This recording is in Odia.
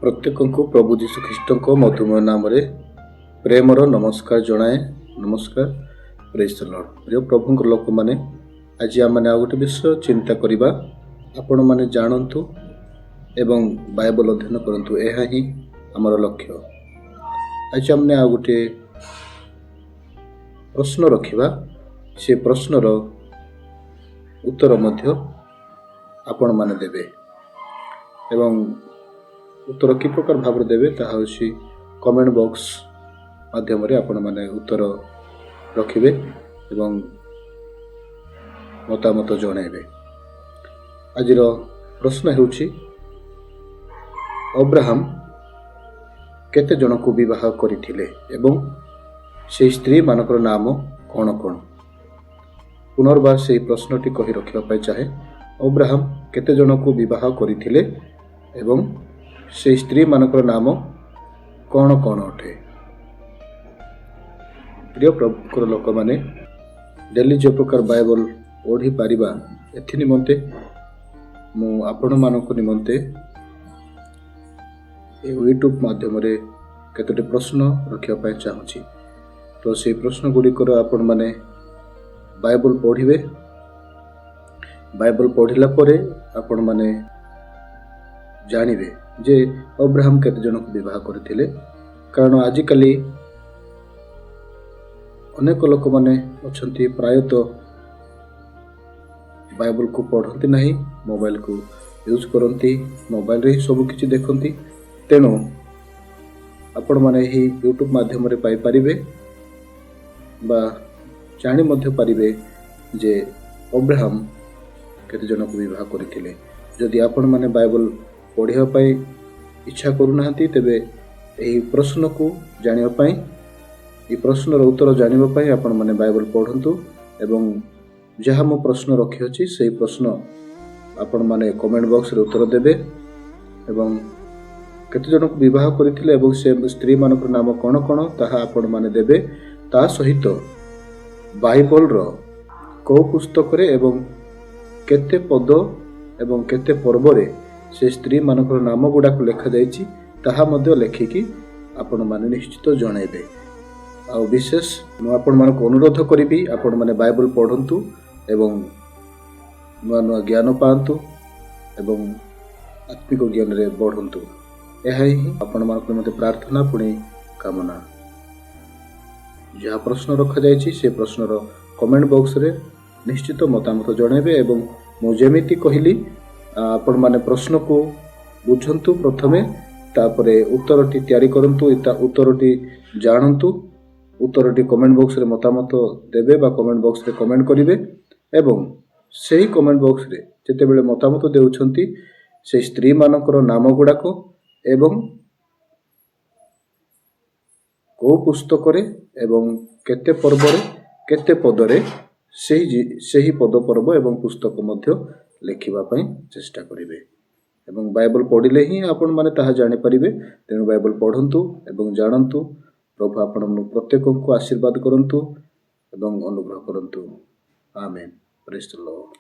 ପ୍ରତ୍ୟେକଙ୍କୁ ପ୍ରଭୁ ଯୀଶୁ ଖ୍ରୀଷ୍ଟଙ୍କ ମଧୁମୟ ନାମରେ ପ୍ରେମର ନମସ୍କାର ଜଣାଏ। ନମସ୍କାର, ପ୍ରେଜ୍ ଦ ଲର୍ଡ। ପ୍ରିୟ ପ୍ରଭୁଙ୍କ ଲୋକମାନେ, ଆଜି ଆମେମାନେ ଆଉ ଗୋଟେ ବିଷୟ ଚିନ୍ତା କରିବା। ଆପଣମାନେ ଜାଣନ୍ତୁ ଏବଂ ବାଇବଲ ଅଧ୍ୟୟନ କରନ୍ତୁ, ଏହା ହିଁ ଆମର ଲକ୍ଷ୍ୟ। ଆଜି ଆମେ ଆଉ ଗୋଟିଏ ପ୍ରଶ୍ନ ରଖିବା। ସେ ପ୍ରଶ୍ନର ଉତ୍ତର ମଧ୍ୟ ଆପଣମାନେ ଦେବେ ଏବଂ ଉତ୍ତର କି ପ୍ରକାର ଭାବରେ ଦେବେ, ତାହା ହେଉଛି କମେଣ୍ଟ ବକ୍ସ ମାଧ୍ୟମରେ ଆପଣମାନେ ଉତ୍ତର ରଖିବେ ଏବଂ ମତାମତ ଜଣାଇବେ। ଆଜିର ପ୍ରଶ୍ନ ହେଉଛି, ଅବ୍ରାହମ କେତେ ଜଣକୁ ବିବାହ କରିଥିଲେ ଏବଂ ସେହି ସ୍ତ୍ରୀମାନଙ୍କର ନାମ କ'ଣ କ'ଣ? ପୁନର୍ବାର ସେହି ପ୍ରଶ୍ନଟି କହି ରଖିବା ପାଇଁ ଚାହେଁ। ଅବ୍ରାହମ କେତେ ଜଣକୁ ବିବାହ କରିଥିଲେ ଏବଂ ସେହି ସ୍ତ୍ରୀମାନଙ୍କର ନାମ କ'ଣ କ'ଣ ଅଟେ? ପ୍ରିୟ ପ୍ରଭୁଙ୍କର ଲୋକମାନେ, ଡେଲି ଯେଉଁ ପ୍ରକାର ବାଇବଲ ପଢ଼ିପାରିବା, ଏଥି ନିମନ୍ତେ ମୁଁ ଆପଣମାନଙ୍କ ନିମନ୍ତେ ଏ ୟୁଟ୍ୟୁବ୍ ମାଧ୍ୟମରେ କେତୋଟି ପ୍ରଶ୍ନ ରଖିବା ପାଇଁ ଚାହୁଁଛି। ତ ସେଇ ପ୍ରଶ୍ନ ଗୁଡ଼ିକର ଆପଣମାନେ ବାଇବଲ ପଢ଼ିବେ। ବାଇବଲ ପଢ଼ିଲା ପରେ ଆପଣମାନେ ଜାଣିବେ ଯେ ଅବ୍ରାହମ କେତେ ଜଣଙ୍କୁ ବିବାହ କରିଥିଲେ। କାରଣ ଆଜିକାଲି ଅନେକ ଲୋକମାନେ ଅଛନ୍ତି, ପ୍ରାୟତଃ ବାଇବଲକୁ ପଢ଼ନ୍ତି ନାହିଁ, ମୋବାଇଲକୁ ୟୁଜ୍ କରନ୍ତି, ମୋବାଇଲରେ ହିଁ ସବୁ କିଛି ଦେଖନ୍ତି। ତେଣୁ ଆପଣମାନେ ଏହି ୟୁଟ୍ୟୁବ୍ ମାଧ୍ୟମରେ ପାଇପାରିବେ ବା ଜାଣି ମଧ୍ୟ ପାରିବେ ଯେ ଅବ୍ରାହମ କେତେ ଜଣକୁ ବିବାହ କରିଥିଲେ। ଯଦି ଆପଣମାନେ ବାଇବଲ ପଢ଼ିବା ପାଇଁ ଇଚ୍ଛା କରୁନାହାନ୍ତି, ତେବେ ଏହି ପ୍ରଶ୍ନକୁ ଜାଣିବା ପାଇଁ, ଏହି ପ୍ରଶ୍ନର ଉତ୍ତର ଜାଣିବା ପାଇଁ ଆପଣମାନେ ବାଇବଲ ପଢ଼ନ୍ତୁ ଏବଂ ଯାହା ମୁଁ ପ୍ରଶ୍ନ ରଖିଅଛି, ସେହି ପ୍ରଶ୍ନ ଆପଣମାନେ କମେଣ୍ଟ ବକ୍ସରେ ଉତ୍ତର ଦେବେ ଏବଂ କେତେ ଜଣକୁ ବିବାହ କରିଥିଲେ ଏବଂ ସେ ସ୍ତ୍ରୀମାନଙ୍କର ନାମ କ'ଣ କ'ଣ, ତାହା ଆପଣମାନେ ଦେବେ। ତା ସହିତ ବାଇବଲର କେଉଁ ପୁସ୍ତକରେ ଏବଂ କେତେ ପଦ ଏବଂ କେତେ ପର୍ବରେ ସେ ସ୍ତ୍ରୀମାନଙ୍କର ନାମ ଗୁଡ଼ାକ ଲେଖାଯାଇଛି, ତାହା ମଧ୍ୟ ଲେଖିକି ଆପଣମାନେ ନିଶ୍ଚିତ ଜଣାଇବେ। ଆଉ ବିଶେଷ ମୁଁ ଆପଣମାନଙ୍କୁ ଅନୁରୋଧ କରିବି, ଆପଣମାନେ ବାଇବଲ ପଢ଼ନ୍ତୁ ଏବଂ ନୂଆ ନୂଆ ଜ୍ଞାନ ପାଆନ୍ତୁ ଏବଂ ଆତ୍ମିକ ଜ୍ଞାନରେ ବଢ଼ନ୍ତୁ। ଏହା ହିଁ ଆପଣମାନଙ୍କ ନିମନ୍ତେ ପ୍ରାର୍ଥନା, ପୁଣି କାମନା। ଯାହା ପ୍ରଶ୍ନ ରଖାଯାଇଛି, ସେ ପ୍ରଶ୍ନର କମେଣ୍ଟ ବକ୍ସରେ ନିଶ୍ଚିତ ମତାମତ ଜଣାଇବେ ଏବଂ ମୁଁ ଯେମିତି କହିଲି, ଆପଣମାନେ ପ୍ରଶ୍ନକୁ ବୁଝନ୍ତୁ ପ୍ରଥମେ, ତାପରେ ଉତ୍ତରଟି ତିଆରି କରନ୍ତୁ, ଉତ୍ତରଟି ଜାଣନ୍ତୁ, ଉତ୍ତରଟି କମେଣ୍ଟ ବକ୍ସରେ ମତାମତ ଦେବେ ବା କମେଣ୍ଟ ବକ୍ସରେ କମେଣ୍ଟ କରିବେ ଏବଂ ସେହି କମେଣ୍ଟ ବକ୍ସରେ ଯେତେବେଳେ ମତାମତ ଦେଉଛନ୍ତି, ସେହି ସ୍ତ୍ରୀମାନଙ୍କର ନାମ ଗୁଡ଼ାକ ଏବଂ କେଉଁ ପୁସ୍ତକରେ ଏବଂ କେତେ ପର୍ବରେ, କେତେ ପଦରେ, ସେହି ପଦ, ପର୍ବ ଏବଂ ପୁସ୍ତକ ମଧ୍ୟ ଲେଖିବା ପାଇଁ ଚେଷ୍ଟା କରିବେ। ଏବଂ ବାଇବଲ ପଢ଼ିଲେ ହିଁ ଆପଣମାନେ ତାହା ଜାଣିପାରିବେ। ତେଣୁ ବାଇବଲ ପଢ଼ନ୍ତୁ ଏବଂ ଜାଣନ୍ତୁ। ପ୍ରଭୁ ଆପଣଙ୍କୁ ପ୍ରତ୍ୟେକଙ୍କୁ ଆଶୀର୍ବାଦ କରନ୍ତୁ ଏବଂ ଅନୁଗ୍ରହ କରନ୍ତୁ। ଆମେନ୍। ପ୍ରେଜ୍ ଦ ଲର୍ଡ।